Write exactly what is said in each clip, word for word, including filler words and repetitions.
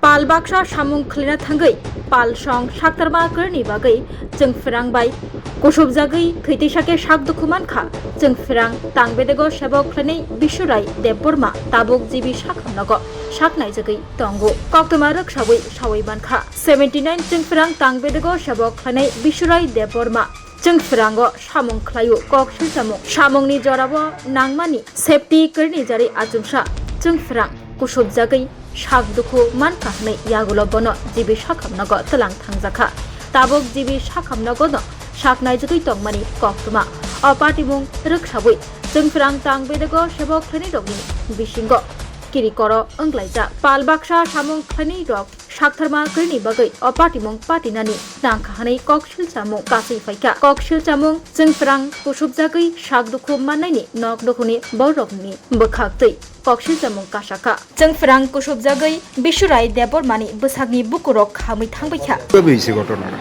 Pal baksa samung khlaina thangwi pal song saktarma kwrwini bagwi chwng phrang bai kusubjagwi thwi twisake sak dukhu mankha. Chwng phrang tang bedego sebok khlainai Bishurai Debbarma tabuk G B sakhamnogo sak naijagwi tongo. Koktwma rwksawi sawi mankha. Seventy nine chwng phrang tang bedego sebok khlainai Bishurai Debbarma chwng phrango samung khlaio kok silchamung. Samungni jorao nangmani safety kwrwini jari achuksa chwng phrang kusubjagwi sak dukhu mankha hwnwi yagulo bono G B sakhamnogo twlang thangjakha. Tabuk G B sakhamnogono sak naijagwi tongmani koktwma. O patimung rwksawi chwng phrang tang bedego sebok khlainairokni bisingo kirikoro wnglaijak. Pal baksa samung khlainairok saktarma kwrwini bagwi o patimung patinani nangkha hwnwi kok silchamung kasui phaikha. Kok silchamung chwng phrang kusubjagwi sak dukhu mannaini nok dokhoni borokni bwkhaktwi kok silchamung kasakha. Chwng phrang kusubjagwi Bishurai Debbarmani bwsakni bukurok khamwi thangbaikha. কিভাবে হয়েছে ঘটনাটা?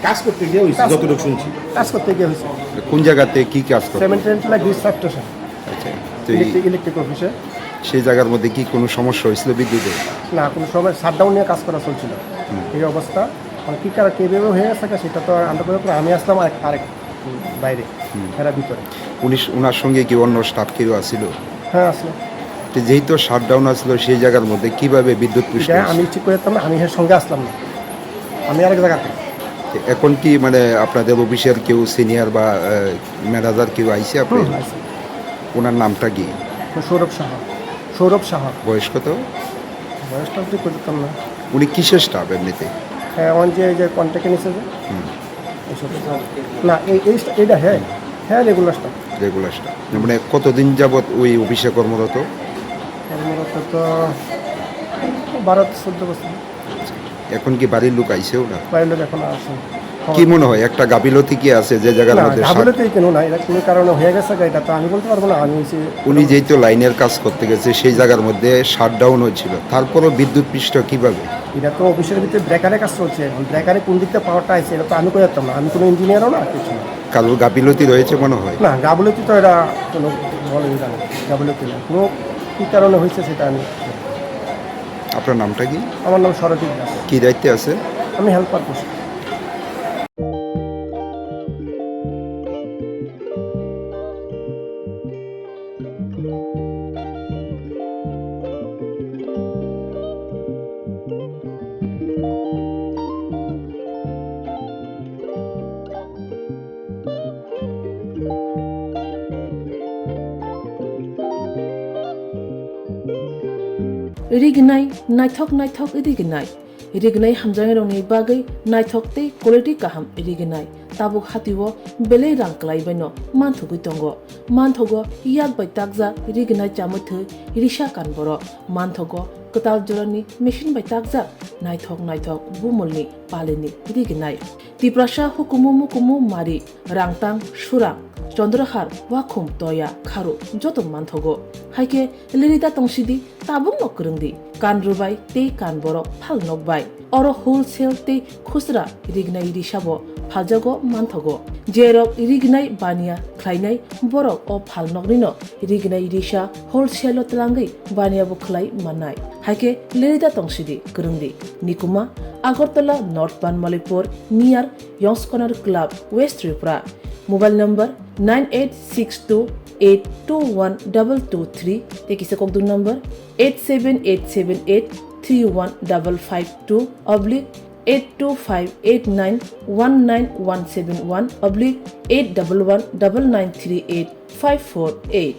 কাজ করতে গিয়ে হয়েছে, যতটুকু শুনছি। কাজ করতে গিয়ে হয়েছে। কোন জায়গাতে কি কাজ করতে? সেমেন্ট টেন্ট লাগিয়ে সাবস্টেশন। আচ্ছা, তো এই ইলেকট্রিক, ইলেকট্রিক অফিসে। সেই জায়গার মধ্যে কি কোনো সমস্যা হয়েছিল বিদ্যুতে? না, কোনো সময় শাটডাউন নিয়ে কাজ করা চলছিল। হুম। এই অবস্থা, মানে, কি কারণে, কিভাবে হয়ে গেছে, সেটা তো আর আমরা বলতে পারবো না। আমি আসলাম আরেক, আরেক বাইরে, হুম। এরা ভিতরে। উনি, ওনার সঙ্গে কি অন্য স্টাফ কেউ আসছিল? হ্যাঁ, আসলো। তো যেহেতু শাটডাউন আসলো, সেই জায়গার মধ্যে কিভাবে বিদ্যুৎ পুষ্ট এটা হয়েছে? আমি ঠিক করে দিতাম না, আমি এর সঙ্গে আসলাম না, আমি আরেক জায়গাতে। তো এখন কি, মানে, আপনাদের অফিসিয়াল কেউ, সিনিয়র বা, আহ, ম্যানেজার কেউ আইছে আপনি? হুম, আইছে। ওনার নামটা কি? সৌরভ সাহা। সৌরভ সাহা। বয়স কত? বয়সটা ঠিক করে দিতাম না। উনি কিসের স্টাফ এমনিতে? হ্যাঁ, ওই যে, যে কন্ট্রাক্টে নিছে যে। হুম। এইসব। না, এই, এই স্টা-, এইটা হ্যাঁ, হ্যাঁ, রেগুলার স্টাফ। Regular staff. মানে, কতদিন যাবত ওই অফিসে কর্মরত? কর্মরত তো বারো চোদ্দ বছর। এখন কি বাড়ির লোক আইছে ওরা? বাড়ির লোক এখন আসে। কি মনে হয়, একটা গাফিলতি কি আছে যে জায়গার না, মধ্যে সাত গাফিলতি কেন না, এটা কোনো কারণে হয়ে গেছে, এটা তো আমি বলতে পারবো না। আমি হচ্ছে উনি যেহেতু লাইনের কাজ করতে গেছে, সেই জায়গার মধ্যে শাটডাউন হয়েছিল, তারপরও বিদ্যুৎ পৃষ্ঠ কিভাবে? এটা তো অফিসের ভিতরে ব্রেকারে কাজ চলছে, এখন ব্রেকারে কোন দিক থেকে পাওয়ারটা আছে, এটা তো আমি কই পারতাম না, আমি কোনো ইঞ্জিনিয়ারও না, কিছু না। কারোর গাফিলতি রয়েছে মনে হয়? না, গাফিলতি তো এটা কোনো বলে যায় না, গাফিলতি না, কোনো কী কারণে হয়েছে সেটা আমি আপনার নামটা কি? আমার নাম শরদীপ দাস। কি দায়িত্বে আছে? আমি helper post. Rignai, naithok naithok rignai. Rignai hamjaknairokni bagwi naithok tei quality kaham rignai. Tabuk hatio belai rang kwlaibaino manthogwi tongo. Manthogo yak bai takjak rignai chamwi thwi risa kan borok. Manthogo kwtal jorani machine bai takjak naithok naithok bumulni palini rignai. Tiprasa hukumu mukumu mari, rangtang, surang, chondrohar, wakhum, toya, kharu joto manthogo. Haikhe lirida tongsidi, tabukno kwrwngdi. Kan rwbai tei kan borok phal nokbai. Oro wholesale tei khusra rignai risabo phaljago manthogo. Jerok rignai baniya khlainai borok o phal noknino rignai risa wholesale-o twlangwi baniya bo khlai mannai. Haikhe lirida tongsidi kwrwngdi. Nikuma, Agartala North Banmalipur, near Yongs Corner Club, West Tripura. Mobile number nine eight six two eight two one double two three tei kisa kokduk number eight seven eight seven eight three one double five two oblique eight two five eight nine one nine one seven one oblique eight double one double nine three eight five four eight.